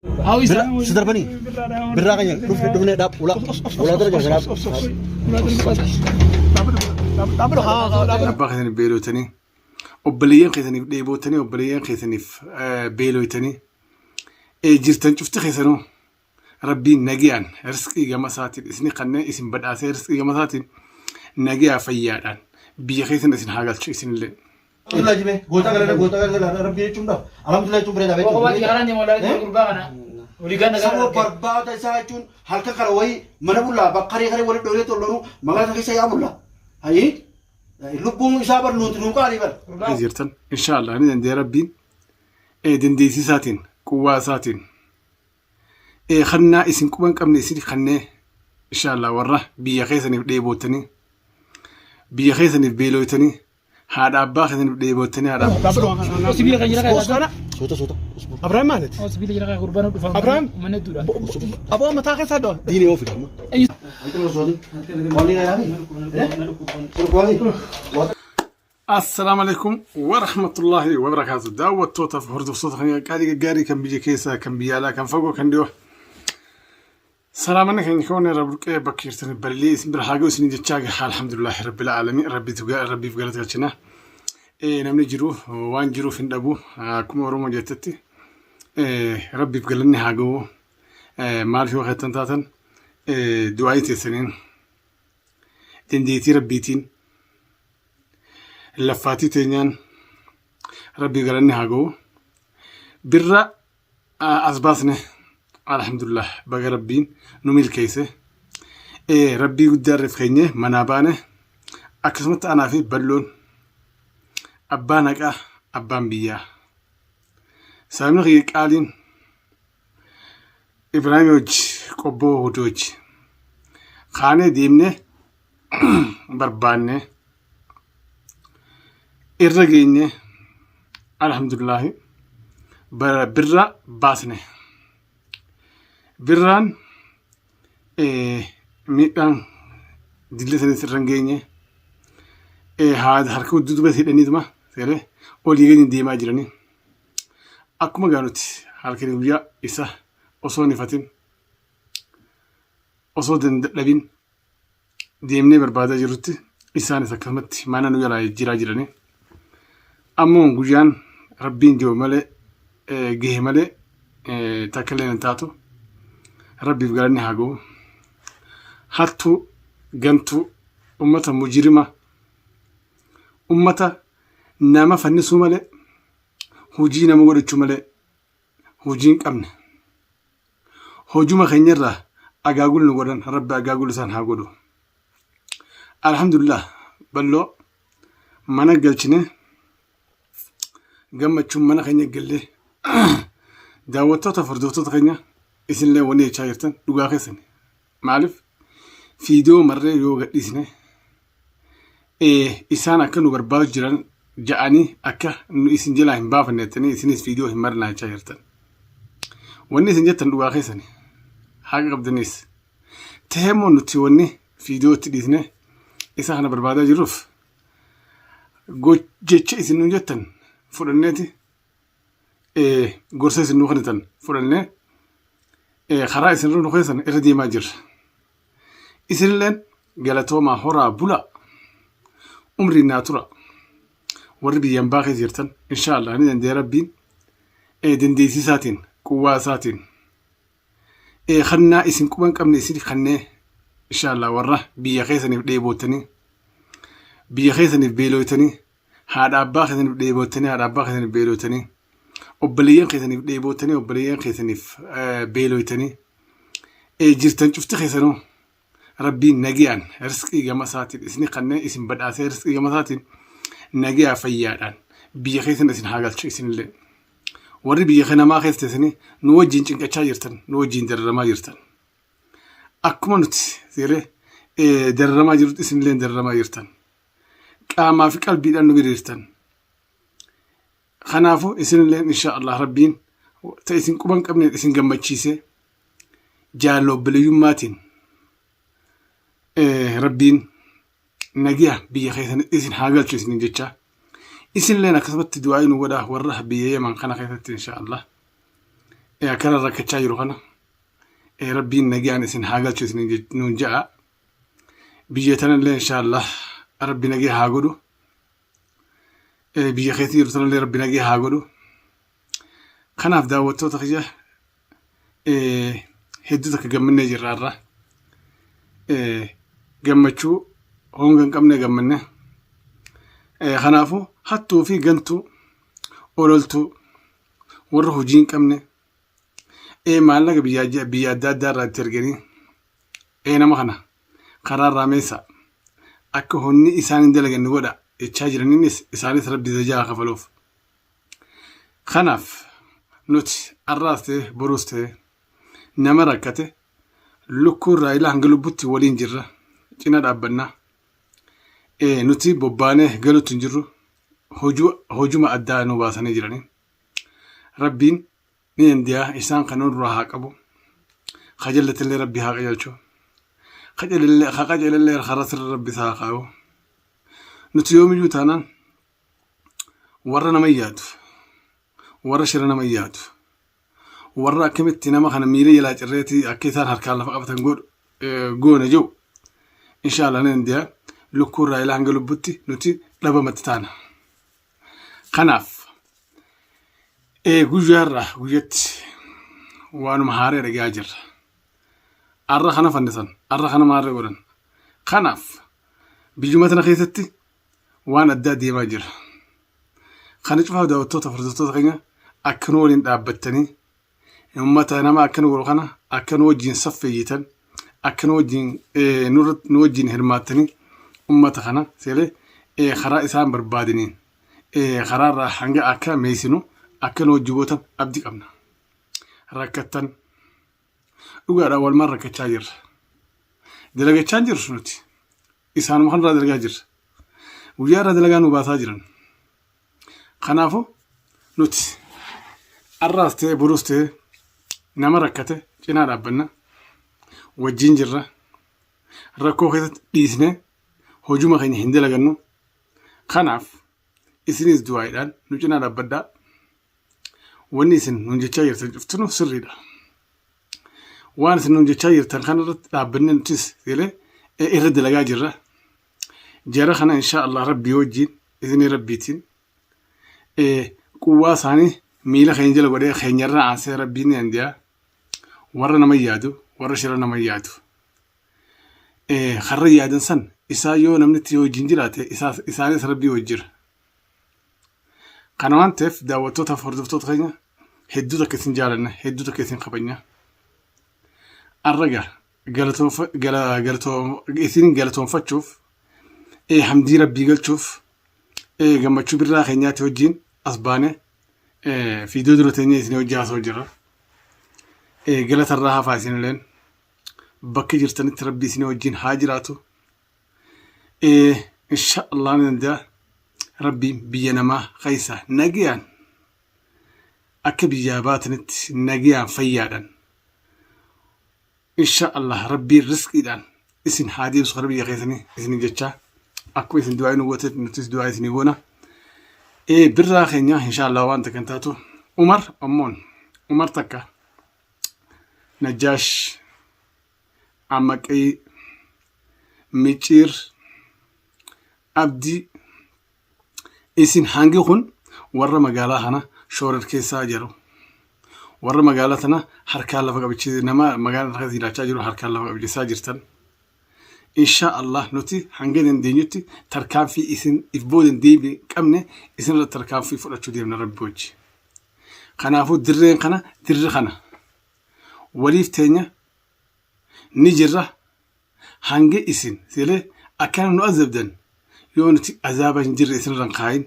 Bira si darbanii birraa keenya dhufne dhufne dhaab ula ulaa dura jira dhaab. Abbaa keessaniif beelooytanii, obboleeyyan keessaniif dheebootanii, obboleeyyan keessaniif beelooytanii jirtan cufti keessanuu Rabbiin nagayaan rizqii gama isaatiin isin kanneen isin badhaasee rizqii gama isaatiin nagayaa fayyaadhaan biyya keessan isin haa galchu isinillee. Alhamdulillah jibee goota galata goota galata rabbii jechuun dha. Alhamdulillah jechuun bareedaa beektu. Qoqobaa xiyyaaraan deemu walaa gurbaa kana. Olii ganda Sababa gara. barbaada isaa jechuun halkan kana wayii mana bullaa bakkaree karee walitti dhooree tolloonu magaalaa keessa yaa bullaa. Hayii lubbuun isaa bar nuti nuu qaalii bar. Keessa jirtan inshaallah ni danda'e Rabbiin dandeettii isaatiin quwwaa isaatiin Kannaa isin quba hin qabne isin kannee inshaallah warra biyya keessaniif dheebootanii biyya keessaniif beelooytanii haadha abbaa keessaniif dheebootanii haadha Sibiila kan jira kan. Suuta suuta. Abrahaam maaliti? Sibiila jira kan gurbaan dhufa. Abrahaam? Mana hedduudha. Aboo mataa keessaa dho'a. Diinii yoo fida amma. Assalaamu alaikum warahmatullaahi wabarakaatu. Daawwattootaaf hordoftoota kan qaalii gaggaarii kan biyya keessaa kan biyya alaa kan fagoo kan dhiyoo. Salaamanni keenya kawan irraa burqee bakka jirtan ballee isin bira haa ga'u isin jechaa gaha alhamdulillaahi rabbil aalamiin rabbitu rabbiif galata galchina. Namni jiru waan jiruuf hin dhabu akkuma Oromoo jettetti rabbiif galanni haa ga'u. Maaliif yoo kettan taatan du'aayii teessaniin dandeettii rabbiitiin laffaatii teenyaan rabbii galanni haa ga'u. Birra as baasne alhamdulillah baga rabbiin nu milkeesse. Rabbii guddaa irra keenye manaa baane akkasumatti anaa fi balloon abbaan haqaa abbaan biyyaa. Saamni kiyya qaaliin Ibraahim hojii qobboo huduu hojii. Kaanee deemnee barbaanne irra geenye alhamdulillahi birra baasne. Birraan miidhaan dillee sanis irra hin geenye harka dudduuba hidhaniituma seeree olii gadi deemaa jiranii. Akkuma gaanutti halkanii guyyaa isa osoo hin ifatin osoo dadhabin deemnee barbaadaa jirrutti isaanis akkasumatti mana nu jalaa jijjiiraa jiranii. Ammoo guyyaan rabbiin jiru malee gahe malee takka illee hin taatu. Rabbiif galanni haa ga'u. Hattuu gantuu ummata mujirima ummata nama fannisuu malee hojii nama godhachuu malee hojii hin qabne. Hojuma keenyarraa agaagul nu godhan rabbi agaagul isaan haa godhu. Alhamdulillah balloo mana galchine gammachuun mana keenya gallee daawwattoota fi hordoftoota keenya isinillee wanni jechaa jirtan dhugaa keessani. Maaliif fiidiyoo marree yoo gadhiisne isaan akka nu barbaadu jiran ja'anii akka nu isin jalaa hin baafanne jettanii isinis fiidiyoo hin marnaa jechaa jirtan. Wanni isin jettan dhugaa keessani haqa qabdanis. Ta'ee immoo nuti wanni fiidiyoo itti dhiisne isa kana barbaadaa jirruuf jecha isin nu jettan fudhanneeti gorsa isin nu kennitan fudhannee karaa isin irra nu keessan irra deemaa jirra. Isinilleen galatoomaa horaa bulaa umriin naa tura. Warri biyyan baa keessa jirtan inshaallah ni danda'e rabbiin dandeettii isaatiin quwwaa isaatiin kannaa isin quba hin qabne isin kannee inshaallah warra biyya keessaniif dheebootanii biyya keessaniif beelooytanii haadha abbaa keessaniif dheebootanii haadha abbaa keessaniif beelooytanii obboleeyyan keessaniif dheebootanii obboleeyyan keessaniif beelooytanii jirtan cufti keessanuu rabbiin nagayaan rizqii gama isaatiin isin kanneen isin badhaasee rizqii gama isaatiin nagayaa fayyaadhaan biyya keessan isin haa galchu isinillee. Warri biyya namaa keessa teessanii nu wajjin cinqachaa jirtan nu wajjin dararamaa jirtan. Akkuma nuti seeree dararamaa jirrutti isinillee dararamaa jirtan. Qaamaa fi qalbiidhaan nu bira jirtan. Kanaafuu isinillee insha Allah rabbiin ta isin quba hin qabneen isin gammachiisee jaalala obboleeyyummaatiin rabbiin nagiya biyya keessan isin haa galchu isin jecha. Isinilleen akkasumatti du'aa nu godhaa warra biyya Yaman kana keessatti insha Allah. Akkana rakkachaa jiru kana Rabbiin nagaan isin haa galchu isin nuun ja'a. Biyya tanallee inshaallah Rabbi nagee haa godhu. Biyya keessa jiru tanallee Rabbi nagee haa godhu. Kanaaf daawwattoota kiyya hedduu takka gammannee jirra har'a. Gammachuu honga hin qabne gammanne. Kanaafuu hattuu fi gantuu ololtuu warra hojii hin qabne maallaqa biyya biyya adda addaa irraa itti erganii nama kana karaa irraa meessa akka honni isaan hin dalaganne godha jechaa jiraniinis isaanis rabbi zajaa kafaluuf. Kanaaf nuti har'aas ta'e boruus ta'e nama rakkate lukkuu irraa ilaa hanga lubbutti waliin jirra cina dhaabbanna. Nuti bobbaanee galuutti hin jirru hojuma addaa nu baasanii jiranii. Rabbiin ni danda'a isaan kan nurraa haa qabu. Ka jallatillee Rabbi haa qajeelchu. Ka qajeelillee karaa sirrii Rabbi isaa haa kaa'u. Nuti yoomiyyuu taanaan warra nama yaadu, warra shira nama yaadu, warra akkamitti nama kana miila jalaa cirreetii akka isaan harkaan lafa qabatan godhu goona jiru inshaallah ni danda'a lukkuu irraa ilaa hanga lubbutti nuti dhabamatti taana. Kanaaf guyyaa irraa guyyatti waanuma haaree dhagaa jirra. Arra kana fannisan, arra kana maarree godhan. Kanaaf biyyuma tana keessatti waan addaa deemaa jira. Kana cufaaf daawwattoota hordoftoota keenya akka nu waliin dhaabbattanii uummata nama akka nu godhu kana akka nu wajjin saffeeyyitan akka nu wajjin nu wajjin hirmaattanii uummata kana seelee karaa isaan barbaadaniin karaa irraa hanga akka meessinu akka nu wajjin gootan abdii qabna. Rakkattan dhugaadhaan walumaan rakkachaa jirra. Dalagachaa hin jirru nuti. Isaanuma kanarraa dalagaa jirra. Guyyaa irraa dalagaa nu baasaa jiran. Kanaafuu nuti har'aas ta'e borus ta'e nama rakkate cinaa dhaabbanna. Wajjin jirra. Rakkoo keessatti dhiisnee hojuma keenya hin dalagannu. Kanaaf isinis du'aayiidhaan nu cinaa dhaabbadhaa. Wanni isin nuun jechaa jirtan cuftinuu sirriidha. Waan isin nuun jechaa jirtan kanarratti dhaabbannee nutis jedhee irra dalagaa jirra. Jara kana insha Allah rabbii wajjin isinii rabbiitiin quwwaa isaanii miila keenya jala godhee keenyarraa aansee rabbiin ni danda'a. Warra nama yaadu, warra shira nama yaadu. Karra yaadan san isaa yoo namni itti wajjin jiraate isaanis rabbii wajjira. Kana waan ta'eef daawwattootaaf hordoftoota keenya hedduu takka isin jaalanna, hedduu takka isin kabajna. Arraga isin galatoonfachuuf, hamdii rabbii galchuuf, gammachuu birraa keenyaatti wajjin as baane fiidoo dura teenyee isin hojii haasa'u jirra. Galatarraa hafaa isinilleen bakka jirtanitti rabbii isin wajjin haa jiraatu. Insha Allah ni danda'a. Rabbiin biyya namaa keessa nagayaan akka biyyaa baatanitti nagayaan fayyaadhaan insha Allah rabbiin risqiidhaan isin haa deebisu kara biyya keessanii isin jechaa akkuma isin du'aa nu goote nutis du'aa isinii goona. Birraa keenya insha Allah waan takka hin taatu Umar ammoon Umar takka Najjaash Amaqii Micciir Abdii isin hangi kun warra magaalaa kana shoorarkeessaa jiru. Warra magaalaa tana harkaan lafa qabachiise nama magaalaa keessa jiraachaa jiru harkaan lafa qabachiisaa jirtan. Insha Allah nuti hanga dandeenyutti tarkaanfii isin if booda hin deebi'e qabne isin irratti tarkaanfii fudhachuu deemna rabbi wajji. Kanaafuu dirreen kana dirri kana waliif teenya ni jirra hanga isin seelee akkana nu azabdan yoo nuti azaaba hin jirre isinirra hin kaayin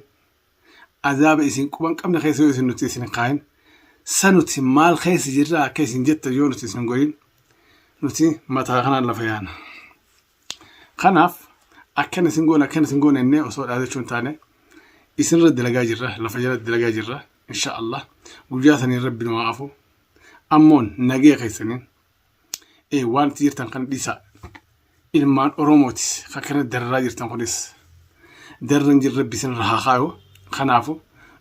azaaba isin quban qabne keessa yoo isin nuti isin hin kaayin sa nuti maal keessa jirra akka isin jettan yoo nuti isin hin godhin nuti mataa kanaan lafa yaana. Kanaaf akkana isin goone akkana isin goone innee osoo dhaadachuu hin taane isinirra dalagaa jirra lafa jala dalagaa jirra insha Allah guyyaa saniin rabbi nu haa afu ammoon nagaya keessaniin waan itti jirtan kana dhiisaa. Ilmaan Oromooti kan kana dararaa jirtan kunis darran jirra rabbi isinirra haa kaayu. Kanaafu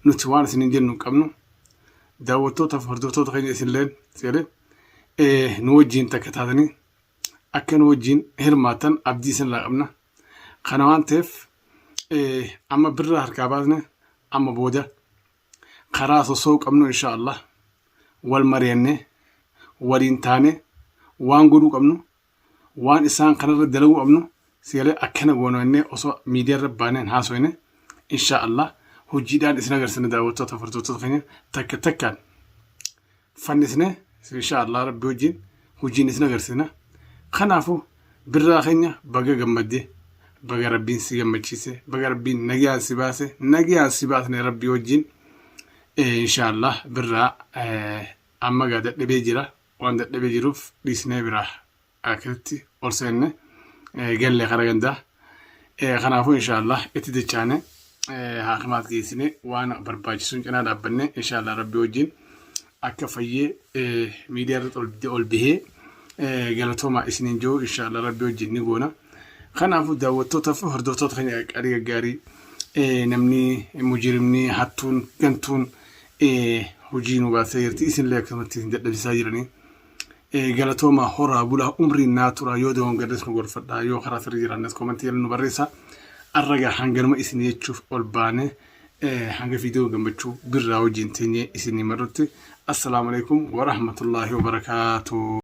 nuti waan isin hin jennu hin qabnu. Daawwattootaaf hordoftoota keenya isinilleen seeree nu wajjin takka taatanii akka nu wajjin hirmaattan abdii isinirraa qabna. Kana waan ta'eef amma birraa harkaa baasne amma booda karaa sosso'uu qabnu insha Allah wal mari'annee waliin taanee waan godhuu qabnu waan isaan kanarra dalaguu qabnu sigalee akkana goonu jennee osoo miidiyaa irra baanee hin haasofne insha Allah hojiidhaan isin agarsiisna daawwattoota hordoftoota keenya takka takkaan fannisne insha Allah rabbi wajjin hojiin isin agarsiisna. Kanaafuu birraa keenya baga gammadde baga rabbiin si gammachiise baga rabbiin nagayaan si baase nagayaan si baasne rabbi wajjin insha Allah birraa amma gaa dadhabee jira waan dadhabee jiruuf dhiisnee biraa akkasitti ol seenne galle kara gandaa. Kanaafuu inshaallah itti dachaane haakimaat geessine waan barbaachisuun cinaa dhaabbanne inshaallah rabbi wajjin akka fayyee miidiyaa irratti ol bahee galatoomaa isiniin jiru inshaallah rabbi wajjin ni goona. Kanaafuu daawwattoota fi hordoftoota keenya qaqqaalii gaggaarii namni mujrimni hattuun gantuun hojii nu baasee jirti isinillee akkasumatti isin dadhabsiisaa jiranii. Galatoomaa horaa bulaa umriin naa turaa yoo dogongarres nu gorfadhaa yoo karaa sirrii jiraannes komantii jala nu barreessaa. Arra gaa hanganuma isin jechuuf ol baane hanga viidiyoo gammachuu birraa wajjin teenyee isinii marrutti. Assalaamu alaikum warahmatullaahi wabarakaatuh.